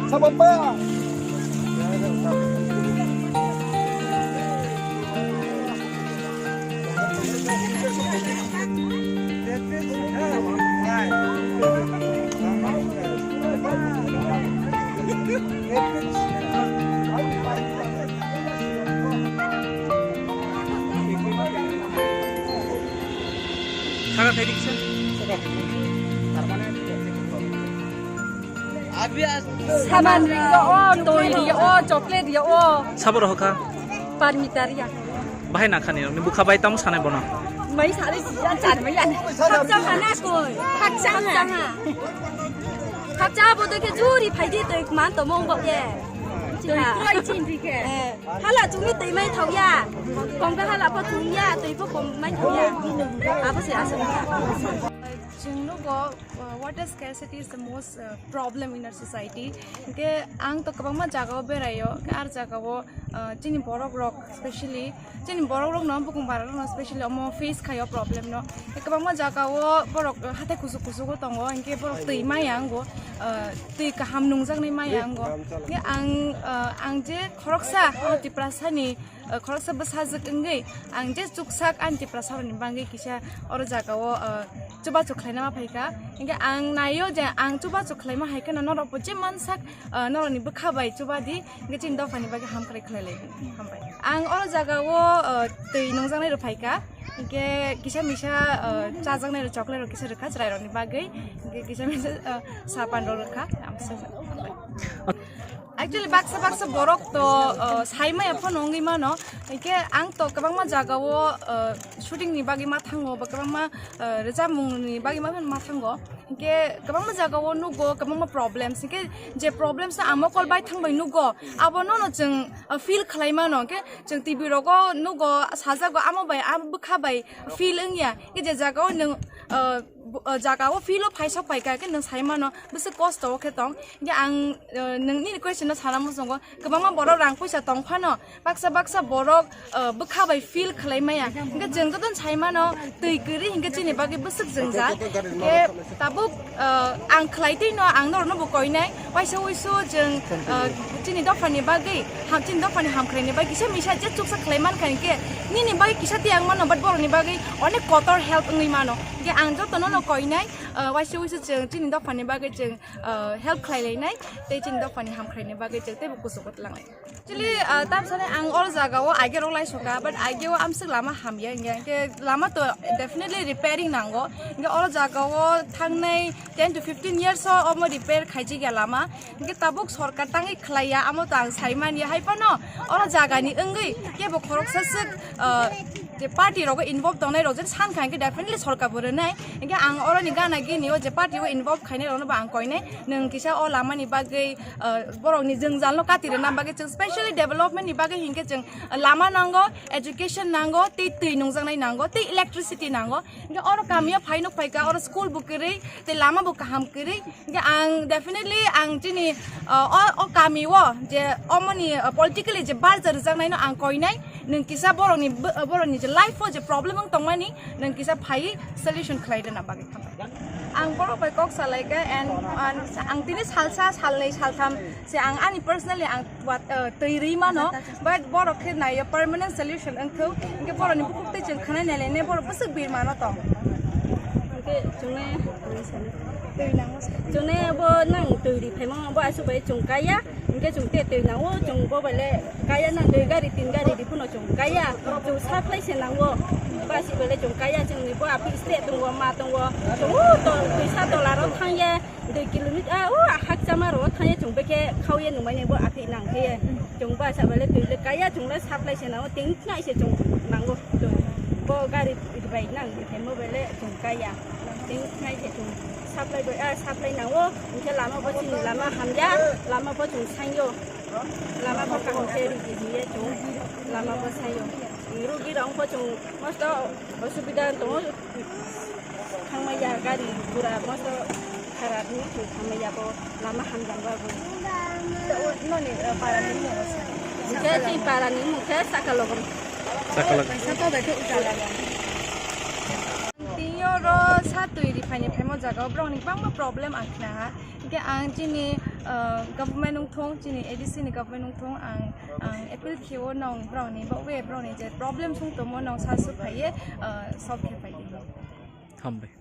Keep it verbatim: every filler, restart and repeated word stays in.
Sabapa. Saka khaidi kisa? Saman rio, twi rio, chocolate rio. Sabo rohor kha? Parmita ria. Bahai na khani, ni bukha bai tamo sanai bono. Mai sari sija chan mai ani. Khakcha hana koi. Khakcha hana. Khakcha bo de ke juri phai de toi man to mong bo ke. Toi toi chin di ke. Eh, hala chumi toi mai thau ya. Kong ka hala po chum ya, toi po kom mai thau ya. Abo se asa. Chwng nugo, uh, water scarcity is the most, uh, problem in our society. Hingke ang to kwbangma jagao beraio, hingke ar jagao, uh, chini borok rok specially, chini borok rok no, bukung bara rok no specially omo face khaio problem no. Hingke kwbangma jagao borok, uh, hathai kuchuk kuchugo tongo, hingke borok twi maya wngo, uh, twi kaham nungjaknai maya wngo. Hingke ang, uh, ang je khoroksa, o Tiprasani, uh, khoroksa bwsajwk wngwi ang je chuksak ani Tiprasa rokni bagwi kisa oro jagao, uh, chubachu khlaina ma phaikha. Hingke ang naio je ang chubachu khlaima hai kheno norokbo je mansak, uh, norokni bwkha bai chubadi, hingke chini dophani bagwi hamkrai khlai lai. Hambai. Ang oro jagao, uh, twi nungjaknai rok phaikha. Hingke kisa misa, uh, chajaknai rok chocolate rok kisa rwkha chwrai rokni bagwi. Hingke kisa misa, uh, sapan rok rwkha. Hambai. Actually, baksa baksa borok to, uh, sai maya phano wngwi mano. Hingke ang to kwbangma jagao, uh, shooting ni bagwi ma thango, ba kwbangma, uh, rwchapmung ni bagwi ma, ma thango. Hingke kwbangma jagao nugo, kwbangma problems. Hingke je problems no ang mokol bai thang bai nugo, abo no no chwng, uh, feel khlai mano. Hingke chwng T V rogo nugo, sajago, amo bai, amo bwkha bai feel wngya. Hingke je jagao nwng, uh, bo-, uh, jagao feel o phaisok phaikha, hingke nwng sai mano, bwswk kosto o khe tong. Hingke ang, uh, nwng nini question no sana muchungo, kwbangma borok rang puisa tong phano, baksa baksa borok, uh, bwkha bai feel khlai maya. Hingke chwng joto sai mano, twi kwrwi hingke chini bagwi bwswk jwngjal. Hingke tabuk, uh, ang khlai twi no, ang norok no bo koinai. Waisa wuisu chwng, uh, chini dophani bagwi, ham, chini dophani hamkrai ni bagwi kisa misa je chuksa khlai mankha hingke nini bagwi kisa tiyang mano, but borok ni bagwi onek kotor help wngwi mano. Hingke ang joto no no koinai, uh, waisa wuisu chwng chini dophani bagwi chwng, uh, help khlai lainai, tei chini dophani hamkrai ni bagwi chwng teibo kuchugo tlang lai. Actually, ah, tam sani ang oro jagao aige rok lai soka, but aige o amswk lama hamya hingya, hingke lama to definitely repairing nango. Hingke oro jagao thangnai ten to fifteen years o omo repair khaijak ya lama. Hingke tabuk sorkar tangwi khlaiya, amo to ang sai manya. Hai phano oro jagani wngwi kebo khoroksa swk, ah, je party rogo involve tongnai rok jen san kha hingke definitely sorkar bo rwnai. Hingke ang oroni gana gini o je party o involve khainai rokno bo ang koinai, nwng kisa o lama ni bagwi, ah, borok ni jwngjal no kati rwna bagwi chwng specially development ni bagwi hingke chwng lama nango, education nango, tei twi nungjaknai nango, tei electricity nango. Hingke oro kamio phai nuk phaikha, oro school bo kwrwi, tei lama bo kaham kwrwi. Hingke ang definitely ang chini, uh, o, o kami o je omoni, uh, politically je barja rwjaknai no ang koinai, nwng kisa borokni bo-, uh, borokni je life o je problem wng tongmani nwng kisa phai solution khlai rwna bagwi khambai. Ang borok bai kok salaikha and, uh, ang tini salsa, salnwi, saltham se ang ani personally ang wat, uh, twi rwi mano, but borok khe naiyo permanent solution wngthok, hingke borokni bukhuk tei chwng khwnai nailainai borok bwswk birmano tong. Hingke chwngnai, chwngnai bo nang twi ri phaima bo aswk bai chwng kaya, hingke chwng te twi nango, chwng bo bai le kaya nang twi gari tin gari ri phano chwng kaya, chwng supply se nango, bo aswk bai le chwng kaya, chwngni bo aphi state tongo, ma tongo, chwng o to twisa tola ro thangya. Dui kilometer, ah, o hakchama ro thangya chwng bekhe khauya nungmani bo aphi nang khe. Chwng ba sa bale twi le kaya chwng le supply se nango, teng khnai se chwng nango. Bo gari bai nang khe mo bale chwng kaya. Teng khnai se chwng supply bai, ah, supply nango. Hingke lama bo chini lama hamya, lama bo chwng sangyo. Lama bo kaham khe ridi hiye chwng. Lama bwsaio. Rugi rok wngkha chwng mosto osubida tongo. Thangmaya gari gura mosto kharap ni thangmaya bo lama hamjak bagwi. Noni para ni mung. Hwnkhe chini para ni mung khe Sakalogom. Sakalog. Kaisa to bai khe Ujala. Tini oro sa twi ri phaini phaimo jaga o borok ni bangma problem ang khna ha. Hwnkhe ang chini, ah, government wngthong, chini A D C ni government wngthong, ang, ang appeal khe o nong borok ni bo we borok ni je problem sung tongmo nong sa su phai ye, ah, solve khe phai di. Hambai.